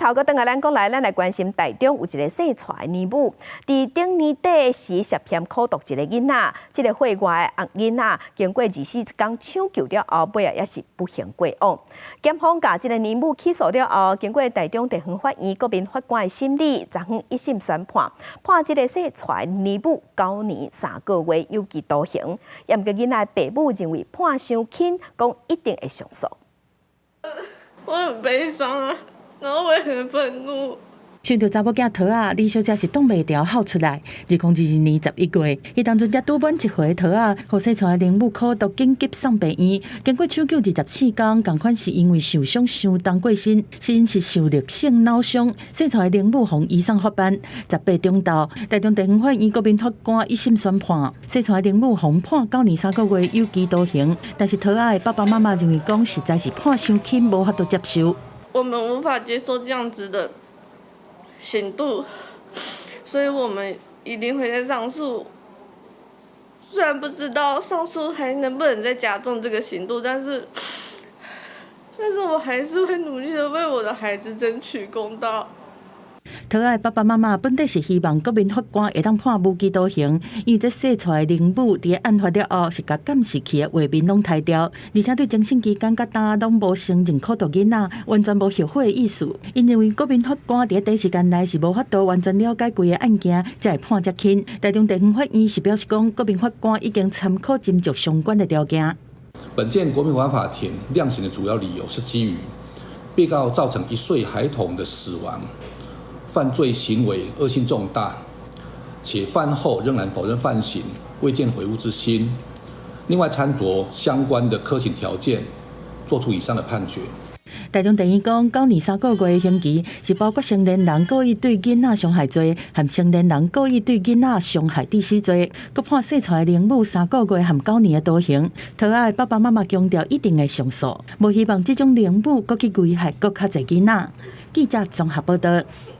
頭閣轉來咱國內，咱來關心台中有一个細帶的奶母，佇頂年底時涉嫌苦毒一个囡仔，這个歲外的囡仔經過24工搶救了後，尾仔也是不幸過往。檢方共這个奶母起訴了後，經過台中地方法院國民法官的審理，昨昏一審宣判，判這个細帶的奶母9年3個月有期徒刑。毋過囡仔的爸母認為判傷輕，講一定會上訴。我很悲傷啊，然後我也很憤怒。想著查某囝桃仔，李小姐是擋袂牢哭出來。2022年11月，彼當陣才拄滿1歲桃仔，予細帶的奶母苦毒緊急送病院，經過搶救24工，仝款是因為受傷傷重過身，死因是受力性腦傷。細帶的奶母予移送法辦。18中晝，台中地方法院國民法官一審宣判，細帶的奶母予判9年3個月有期徒刑。但是桃仔的爸爸媽媽認為講，實在是判傷輕，無法度接受。我們無法接受這樣子的刑度，所以我們一定會再上訴。雖然不知道上訴還能不能再加重這個刑度，但是我還是會努力的為我的孩子爭取公道。桃仔的爸爸媽媽本底是希望國民法官會當判無期徒刑，因為這細帶的奶母佇案發了後是共監視器的畫面攏刣掉，而且對偵審期間佮今攏無承認苦毒囡仔，完全無後悔的意思。𪜶認為國民法官佇短時間內是無法度完全了解規个案件，才會判遮輕。台中地方法院是表示講，國民法官已經參考斟酌相關的條件。本件國民法法庭量刑的主要理由是基於被告造成1歲孩童的死亡。犯罪行為惡性重大，且犯後仍然否認犯行，未見悔悟之心。另外參酌相關的科刑條件，作出以上的判決。台中地院講，9年3個月的刑期是包括成年人故意對囡仔傷害罪，和成年人故意對囡仔傷害致死罪，閣判細帶的奶母3個月和九年的徒刑。桃仔的爸爸媽媽強調一定會上訴，無希望這種奶母閣去危害閣較濟囡仔。記者綜合報道。